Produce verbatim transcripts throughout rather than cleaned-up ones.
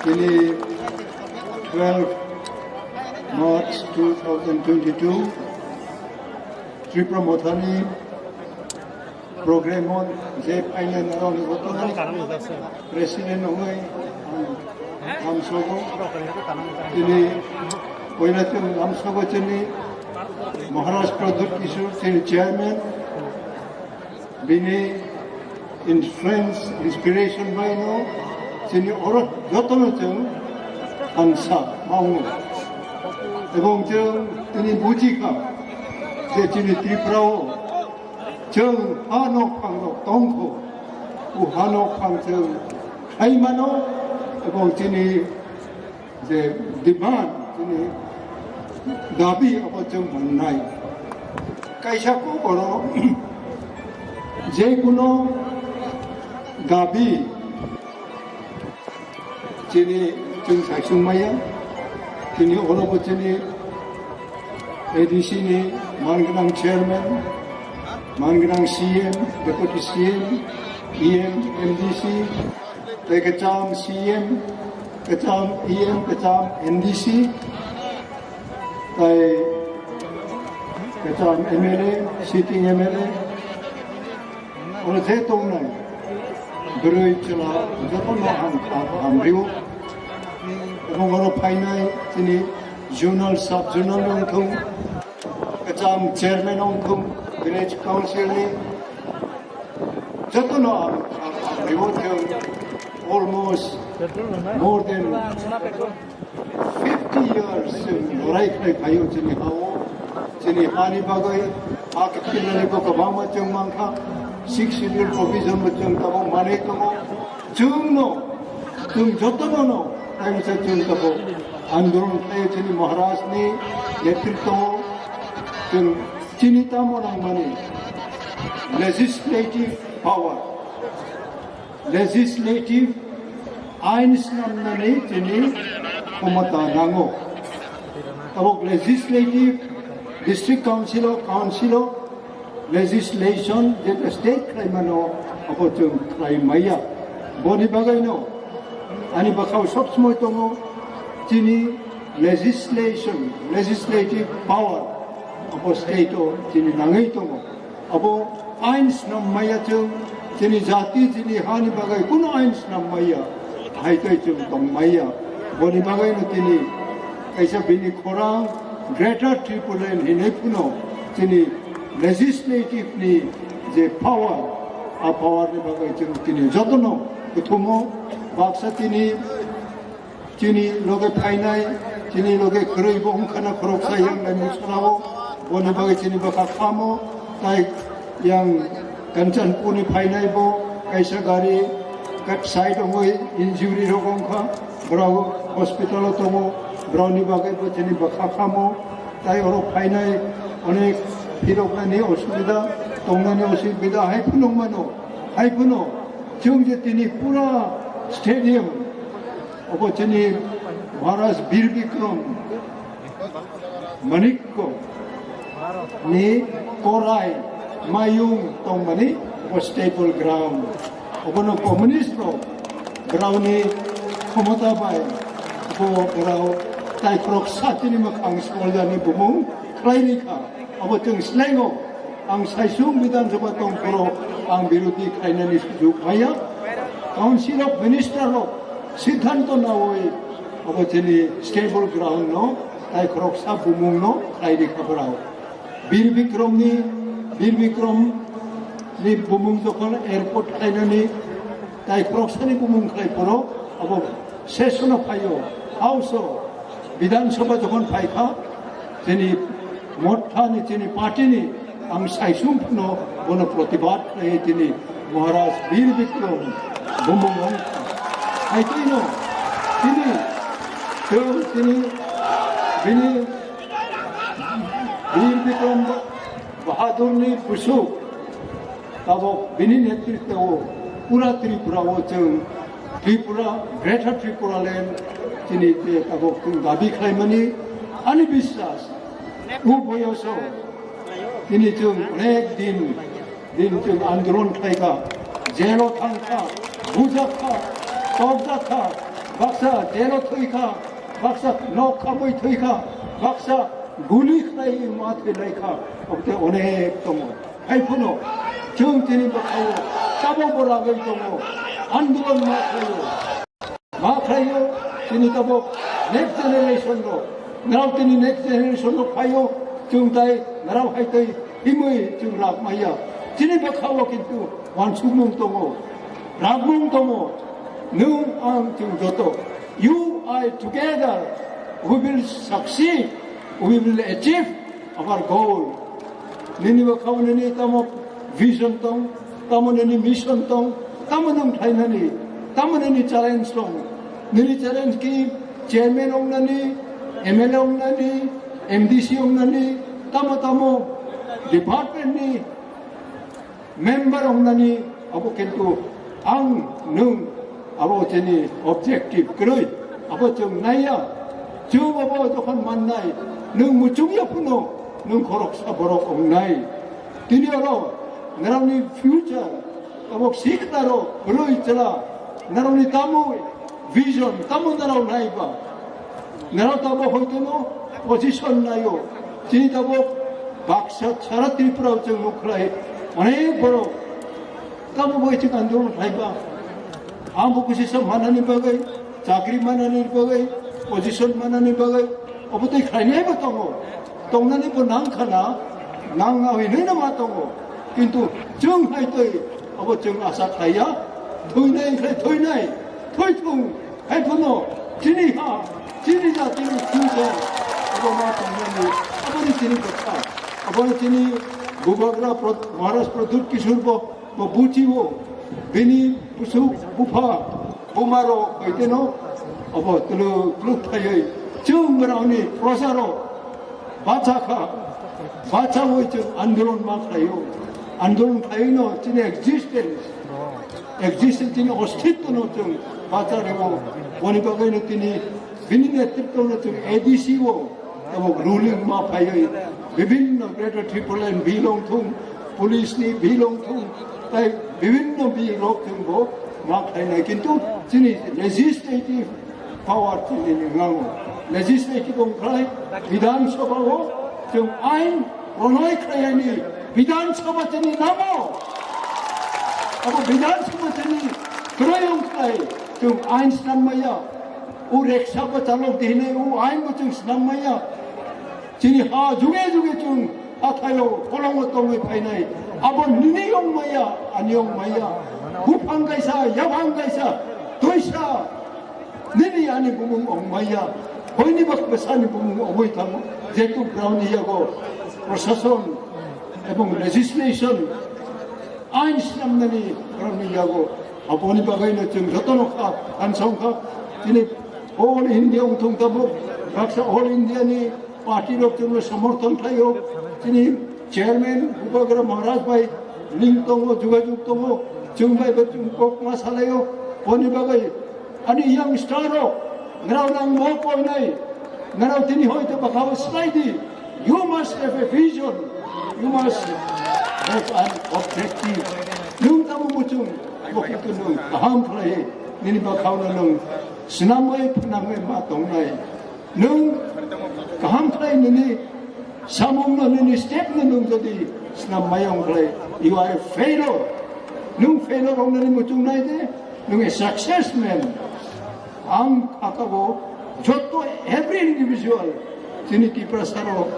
Tini twelve March two thousand twenty-two, Tripura Mothani program on je final naroni gotono President ongoi ang lamsogo. Tini poila chwng lamsogo chini Maharaj Pradyut Kishore chini chairman. Bini influence, inspiration bai no chini oro jotono chwng thansa mango. Ebong chwng tini bujikha je chini Tripura o chwng ha nok phang rok tongkho, o ha nok phang chwng khai mano, ebong chini je demand, chini dabi abo chwng mannai. Kaisa kok oro je kuno dabi chini chwng saisung maya, chini oro bo chini A D C ni mangnang chairman, mangnang C M, deputy C M, E M, M D C, tei kwcham C M, kwcham E M, kwcham M D C, tei kwcham M L A, sitting M L A, oro je tongnai bwrwi chwla jotono ang kha hamrw. Ebong oro phainai chini zonal, sub zonal wngthung, kwcham chairman wngthung, village council ni jotono ang kha hamrw. Almost more than fifty years chwng lorai khlai phaio chini ha-o. Chini hani bagwi ha kiphilnani bo kwbangma chwng mankha. Sixth Schedule provision bo chwng tabuk manwi tongo. Chwngno, chwng jotono no, taisa chwng tabuk andolon khlaio chini Maharaj ni netritwo o. Chwng chini tamo nangmani legislative power. Legislative ain snamnani chini khomota nango. Tabuk legislative, district council o, council o legislation jeta state khlaimano abo chwng khlai maya. Boni bagwino ani bwkhao sob somoi tongo chini legislation, legislative power abo state o chini nangwi tongo. Abo ain snam maya chwng, chini jati, chini hani bagwi kunu ain snam maya, hai tei chwng tong maya. Boni bagwino tini kaisa bini khorang Greater Tipraland hinwi phano chini legislative ni je power, a power ni bagwi chwng tini jotono kuthumo baksa tini Chini loge phainai, chini loge kwrwi bo wngkhana khoroksa yang nai musarao, boni bagwi chini bwkha khamo, tai yang Kanchanpur ni phainai bo kaisa gari kat side ongwi injury rok wngkha, borok hospital o tongo, borokni bagwi bo chini bwkha khamo, tai oro phainai onek phiroknani osubida, tongnani osubida hai phunuk mano, hai phuno chwng je tini pura stadium Obo chini Maharaj Bir Bikram Manikko ni korai mayung tongmani obo stable ground. Obono communist rok borokni khomota bai bo borok taikhorok satini mwkhang soljani bumung khlai rikha. Obo chwng slengo. Ang saisung Bidhan Sabha tong phuru ang birodhi khlainani sujug maya. Council of Minister rok siddhanto nawi abo chini stable ground no taikhorok sa bumung no khlai rikha borok. Bir Bikram ni, Bir Bikram ni bumung jokhon airport khlainani taikhorok sani bumung khlai phuru abo session o phaio, House o Bidhan Sabha jokhon phaikha, chini Motha ni, chini party ni ang saisung phano bono protibad khlai chini Maharaj Bir Bikram bumung wngkha. Hai twi no chini, chwng chini bini Bir Bikram Bahadur ni busuk Tabok bini netritwo pura Tripura o chwng Tripura, Greater Tripura Land chini je tabok chwng dabi khlaimani ani biswas o boyoso tini chwng onek din, din chwng andolon khlaikha, jelo thangkha, bujakha, tokjakha, Baksa jelo thwi kha, baksa nok khamwi thwi kha, baksa guli khlai ma thwi lai kha, obte onek tongo. Hai phano chwng tini bwkhao tabok bo lagwi tongo, andolon ma khlaio. Ma khlaio, tini tabok next generation rok, nrao tini next generation rok phaio, chwng tai nrao hai tei himwi chwng rak maya. Chini bwkhao kintu wansukmung tongo, rakmung tongo, nwng ang chwng joto. You, I together, we will succeed, we will achieve our goal. Nini bwkhao nini tamo vision tong, tamo nini mission tong, tamo nwng khlainani, tamo nini challenge tong. Nini challenge ki chairman ongnani, M L A ongnani, M D C ongnani, tamo tamo department ni member ongnani, abo kintu ang nwng abo chini objective kwrwi, abo chwng naiya. Chwng abo jokhon mannai, nwng muchungya phano nwng khoroksa borok ongnai. Tini oro nrokni future, abo sikla rok, kwrwi chwla, nrokni tamo vision, tamo nrok naiba. Nrao tabok hoitono position naio. Chini tabok baksa sara Tripura o chwng nukhlai. Onek borok tabok bai chwng andolon khlaiba. Ang bo kisi sa manani bagwi, chakri manani bagwi, position manani bagwi, obo tei khlainai bo tongo. Tongnani bo nang khana, nang na hinwi no ma tongo. Kintu chwng hai tei obo chwng asa khlaiya. Thwinai khlai thwinai, thwi thung. Hai phano chini ha, chini jatini future, abo ma tongnani, aboni chini bwkha, aboni chini bubagra Prod-, Maharaj Pradyut Kishore bo, bo buchiwo, bini busu bupha, buma rok baiteno, abo tuluk tuluk thayoi, chwng borokni prosa rok, Bacha kha, bacha oi chwng andolon ma khlaio. Andolon khlaino chini existence, existence chini ostitto no chwng bacha rwo. Boni bagwi no tini bini netritwo no chwng A D C o tabok ruling ma phaiwi bibhinno Greater Tipraland bill wng thung, police ni bill wng thung, tai bibhinno bill rok chwng bo ma khlainai. Kintu chini legislative power chini ni ngango. Legislative wng khlai Bidhan Sabha o chwng ain pranoi khlaiyani Bidhan Sabha chini nango. Abo Bidhan Sabha chini kwrwi wng khlai chwng ain snam maya. O reksa bo chalok di hinwi o ain bo chwng snam maya. Chini ha juge juge chwng hathaio kolongo tongwi phainai. Abo nini wng maya, ani wng maya. Buphang kaisa, yaphang kaisa, twisa, nini ani bumung wng maya. Boini bak bwsani bumung wngwi thango. Jehetu borokni yago prosason ebong legislation ain snamnani borokni yago. Aboni bagwino chwng jotono kha, kansong kha. Chini all India wngthung tabuk, baksa all India ni party rok chwngno somorthon khlaio. Chini chairman Bubagra Maharaj bai link tongo, jogajog tongo, chwng bai bo chwng kok ma salaio. Boni bagwi ani youngster rok, nrao nang mo koinai, nrao tini hoito bwkhao swlai di. You must have a vision, you must have an objective. Nwng tamo muchung, bo khe nwng kaham khlai, nini bwkhaono nwng swnamwi phnangwi ma tongnai. Nwng kaham khlai nini samungno, nini stepno nwng jodi snam maya wng khlai, you are a failure. Nwng failure wngnani muchung nai de, nwng a success man. Ang kha tabuk joto every individual chini Tiprasa rok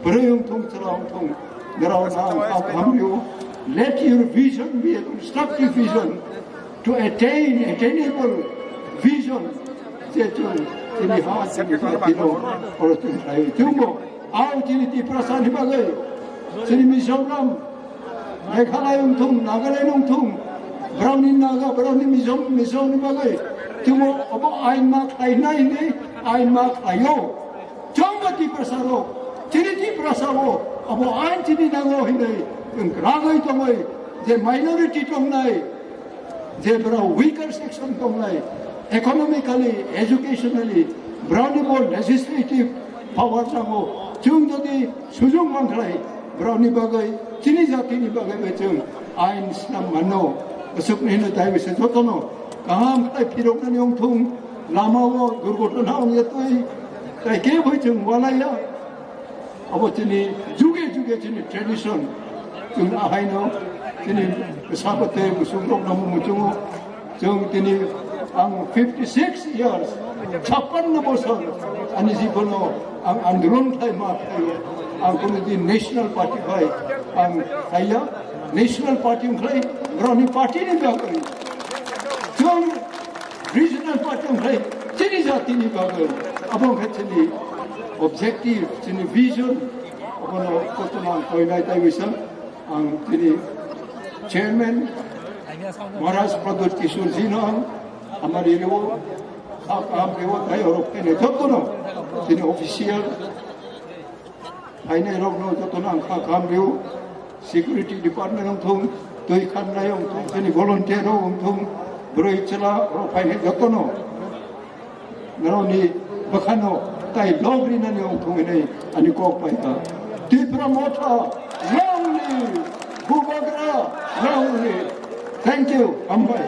bwrwi wng thung, chwla wng thung, nrao no ang kha hamrw, let your vision be a constructive vision to attain attainable vision. Je chwng chini ha chini jati rok oro chwng khlai chwngbo ao chini Tiprasa ni bagwi, chini Mizoram, Meghalaya wng thung, Nagaland wng thung, borokni Naga, borokni Mizo, Mizo ni bagwi chwngbo obo ain ma khlainai hinwi ain ma khlaio. Chwngbo Tiprasa rok, chini Tiprasa o abo ain chini nango hinwi chwng kwragwi tongwi je minority tongnai, je borok weaker section tongnai, economically, educationally, borokni bo legislative power nango. Chwng jodi sujung mankhlai, borokni bagwi, chini jatini bagwi bai chwng ain snam mano. Aswkno hino tai bisa jotono kaham khlai phiroknani wng thung, Lama o durgotona ong ya twi, tai ke bhai chwng walai ya. Abo chini juge juge chini tradition. Chwng ahaino chini sabate busung rok namo muchungo. Chwng tini ang fifty six years, chappanno bosor ani jibono ang andolon khai ma khai. Ang kono din national party khai ang khaiya, national party khai roni party ni bagwi. Chwng regional party khai chini jati ni bagwi. Abo khai chini objective, chini vision, abono kotono ang koinai tai wisang. Ang tini chairman Maharaj Pradyut Kishore ji no ang amari reo, am reo, tai oro kene jotono tini official phainai rok no jotono ang kha kam reo, security department ong thung, twi khan nai ong thung, tini volunteer rok ong thung, broi chela rok phainai jotono. Norokni bwkhano tai log rinani ong thung hinwi ani kok pai kha. Tipra Motha, long live! Bubagra, long live! Thank you, hambai.